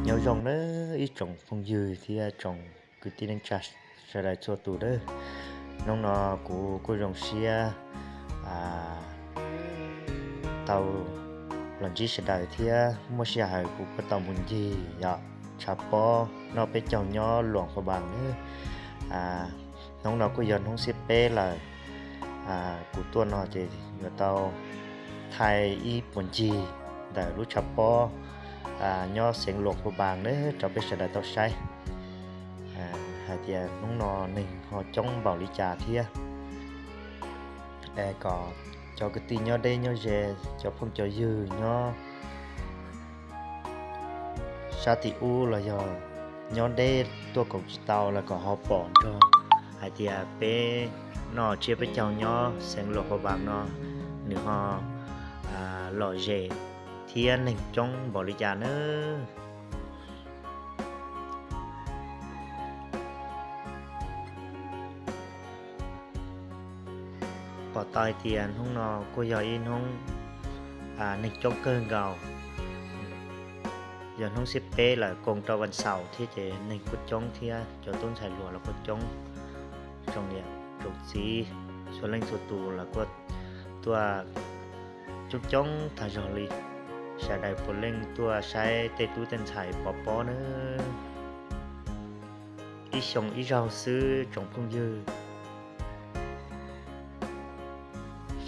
Nyob zoo nawb ib tsoom phooj ywg thiab tsoom kwv tij neej tsa sawv daws txhua tus nawb. Hnub no kuv kuj zoo siab tau los ntsib sawv daws thiab muaj sij hawm kuv kuj tau mus ncig yom, tshav pob noj peb caug nyob Luam Phas Npas nawb. Hnub no kuj yog hnub xiab peb lawm, kuv tuaj no ces yuav tau thaij ib puas ncig ntawm lub tshav pob nyob xeev Luam Phas Npas nawb rau peb sawv daws tau saib hais tias hnub no neeg ho coob npaum li cas thiab. Es kom cov kwv tij nyob deb nyob ze, cov phooj cov ywg nyob sab tim ub los yog nyob deb tuaj koom tsis tau los kom ho pom nrog hais tias peb noj tsiab peb caug nyob xeev Luam Phas Npas no nws ho lom zem thiab neeg coob npaum li cas nawb. Pom tau hais tias hnub no kuj yog ib hnub neeg coob kawg nkaus. Yog hnub xiab peb lawm koom rau vas xaum thiab ces neeg kuj coob thiab cov tub ntxhais hluas los kuj coob. Tsoom niam tsoom txiv txhua leej txhua tus los kuj tuaj coob coob tag zog li. Sawv daws puav leej tuaj saib tej tub tej ntxhais pov pob nawb. Ib xyoo ib zaug xwb tsoom phooj ywg.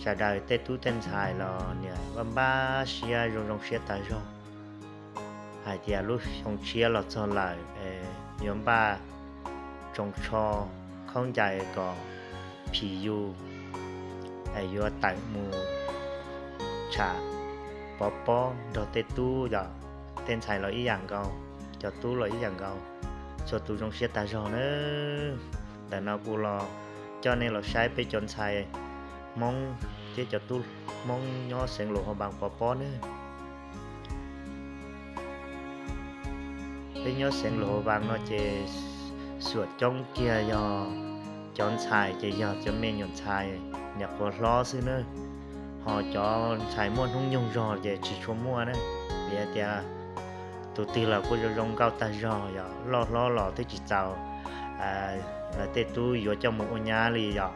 Sawv daws tej tub tej ntxhais los niam vaj npab siab zoo zoo siab tag zog hais tias lub xyoo tshiab los txog lawm, yuav npaj tsoos tsho khaub ncaws kom phim yus, yuav tawm mus tsham pov pob nrog tej tub yom. Tej ntxhais los ib yam nkaus, cov tub los ib yam nkaus, txhua tus zoo siab tag zog nawb. Ntawm no kuv los coj nej los saib peb cov ntxhais Hmoob thiab cov tub Hmoob nyob xeev Luam Phas Npas pov pob nawb. Peb nyob xeev Luam Phas Npas no ces xuam coob kiag yog cov ntxhais ces yog cov me nyuam ntxhais niam qhuav hlob xwb nawb. Ho cov ntxhais muaj hnub nyoog zog ces tsis tshua muaj na. Vim hais tias tus twg los kuj zoo zoo nkauj tag zog yom, loj hlob los twb tsis txaus lawv tej tub yuav coj mus ua nyab li yom.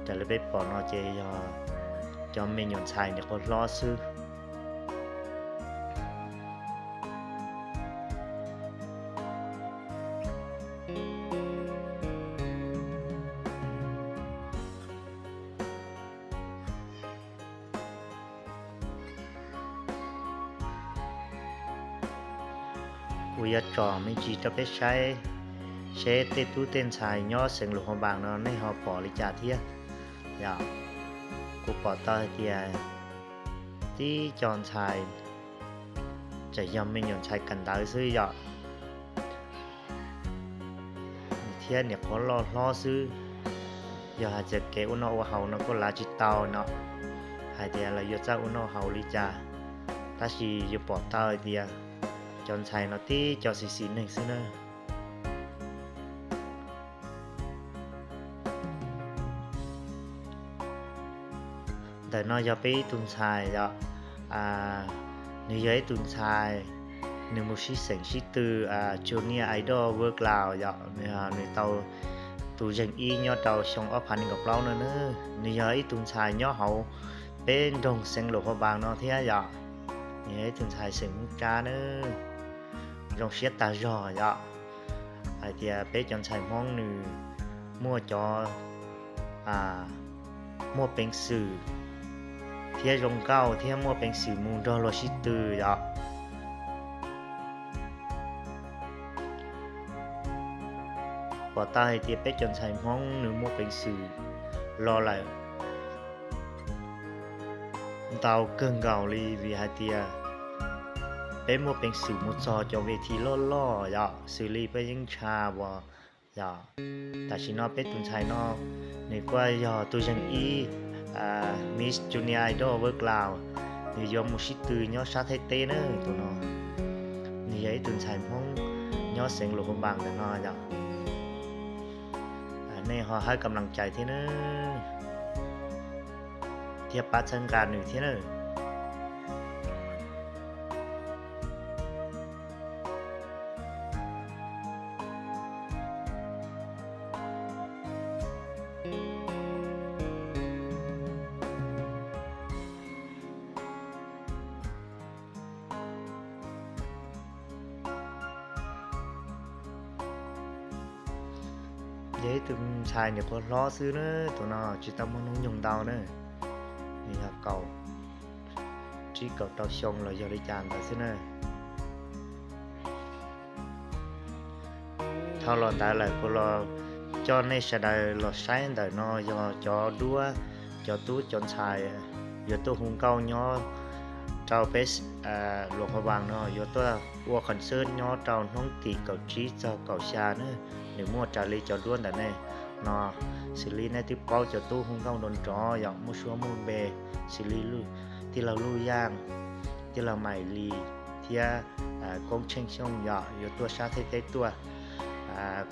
Raws li peb pom no ces yog cov me nyuam ntxhais niam qhuav hlob xwb. Kuv yuav tsom me ntsis rau peb saib seb tej tub tej ntxhais nyob xeev Luam Phas Npas no nej ho pom li cas thiab. Yog kuv pom tau hais tias tib co ntxhais tseem yog me nyuam ntxhais kawm ntawv xwb yom, thiab niam qhuav loj hlob xwb. Yog hais tias kev ua noj ua haus no kuj lav tsis tau no, hais tias lawv yuav txawj ua noj haus li cas, tab sis yuav pom tau hais tias cov ntxhais no tib co xis xis neeg xwb na. Ntawm no yog peb ib tug ntxhais yom, nws yog ib tug ntxhais, nws mus sib xeem sib tw Junior Idol World Cloud yom, nws tau tus zeeg ib nyob rau xyoo ob phav nees nkaum plaub no na. Nws yog ib tug ntxhais nyob hauv peb nroog xeev Luam Phas Npas no thiab yom. Nws yog ib tug ntxhais xeem Hmoob Tsab na, zoo siab tag zog yom. Hais tias peb cov ntxhais Hmoob nws muaj cov, muaj peev xwm thiab zoo nkauj thiab muaj peev xwm mus nrog luag sib tw yom. Pom tau hais tias peb cov ntxhais Hmoob nws muaj peev xwm los lawm ntau kawg nkaus li vim hais tias peb muaj peev xwm mus txog cov ves thi loj loj yom, xws li peb yeej ntsha uas yom. Tam sim no peb tus ntxhais no nws kuj yog tus zeeg ib Miss Junior Idol World Class, nws yuav mus sib tw nyob sab Thaib teb na tus no. Nws yog ib tug ntxhais Hmoob nyob xeev Luas Phas Npas ntawm no yom. Nej ho hab kam lam cai thiab na, thiab pab txhawb nqa nws thiab na. Yog ib tug ntxhais nyuam qhuav hlob xwb na, tus no tsis tau muaj hnub nyoog ntau na, nws yog kaum tsib kaum rau xyoo los yog li cas ntawd xwb na. Dhau los ntawd lawm kuv los coj nej sawv daws los saib ntawm no yog cov duab, cov tub cov ntxhais yuav tuaj hu nkauj nyob rau peb Luas Phas Npas no, yuav tuaj ua concert nyob rau hnub tim kaum tsib txog kaum xya na. Nws muaj raws li cov duab ntawm nej no, xws li nej twb paub cov tub hu nkauj nrov nrov yom, muaj suab muaj npe, xws li tij laug Luj Yaj, tij laug Maim Lis thiab Koob Tsheej Xyooj yom, yuav tuaj sab Thaib teb tuaj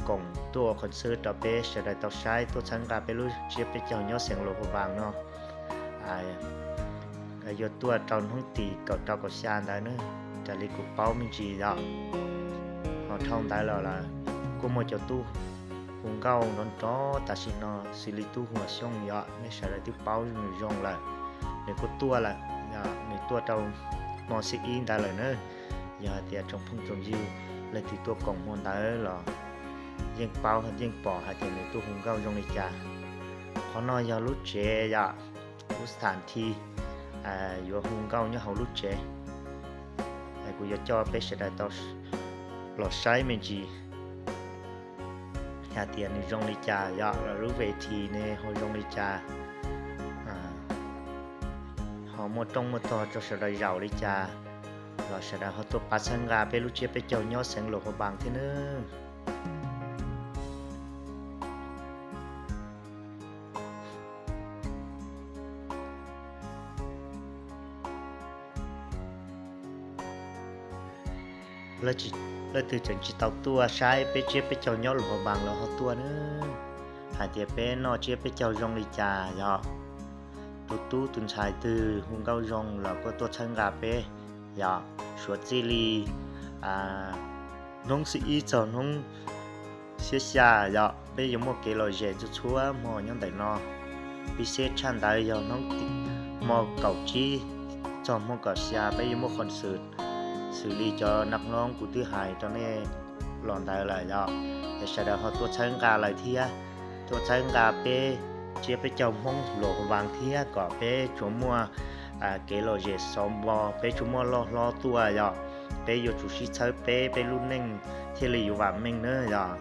koom tuaj ua concert rau peb sawv daws tau saib, tuaj txhawb nqa peb lub tsiab peb caug nyob xeev Luas Phas Npas no. Yuav tuaj rau hnub tim kaum rau kaum xya ntawd na, raws li kuv paub me ntsis yom. Ho dhau ntawd los lawm kuj muaj cov tub hu nkauj nrov nrov tam sim no xws li tub Huas Xyooj yom, nej sawv daws twb paub nws zoo lawm. Nws kuj tuaj lawm, nws tuaj rau hmo xiab ib ntawd lawm na. Yog hais tias tsoom phooj tsoom ywg leej twg tuaj koom hmo ntawd los yeej paub yeej pom hais tias nws tuaj hu nkauj zoo li cas. Qhov no yog lub tsev yom, lub sthas thi yuav hu nkauj nyob hauv lub tsev. Kuv yuav coj peb sawv daws tau los saib me ntsis hais tias nws zoo li cas yom, lub ves thi ne ho zoo li cas, ho muaj rooj muaj tog rau sawv daws zaum li cas, los sawv daws ho tuaj pab txhawb nqa peb lub tsiab peb caug nyob xeev Luas Phas Npas thiab nawb. Leej twg tseem tsis tau tuaj saib peb tsiab peb caug nyob Luas Phas Npas los ho tuaj na. Hais tias peb noj tsiab peb caug zoo li cas yom, tus tub tus ntxhais twg hu nkauj zoo los kuj tuaj txhawb nqa peb yom. Suav txij li hnub xiab ib txog hnub xiab xya yom, peb yuav muaj kev lom zem txhua txhua hmo nyob ntawm no. Pib xeb tshaj ntawd yog hnub hmo kaum tsib txog hmo kaum xya peb yuav muaj concert xws li cov nam hlob kuv twb hais rau nej los ntawd lawm yom. Es sawv daws ho tuaj txhawb nqa lawm thiab, tuaj txhawb nqa peb tsiab peb caug Hmoob Luas Phas Npas thiab kom peb tsuas muaj kev lom zem xov npo, peb tsuas muaj loj hlob tuaj yom. Peb yuav tsum sib txhawb peb, peb lub neej thiaj li yuav vam meej na yom.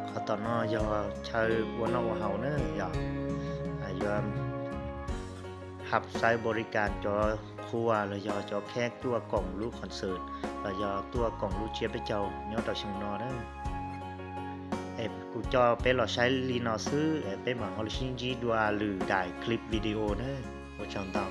Qhov tom no yog chaw ua noj ua haus na yom, yuav hab xaiv npau li kas cov qhua los yog cov kheej tuaj koom lub concert los yog tuaj koom lub tsiab peb caug nyob rau xyoo no na. Es kuv coj peb los saib li no xwb es peb mam ho sib ntsib dua lwm daim clip video na. Ua tsaug ntau.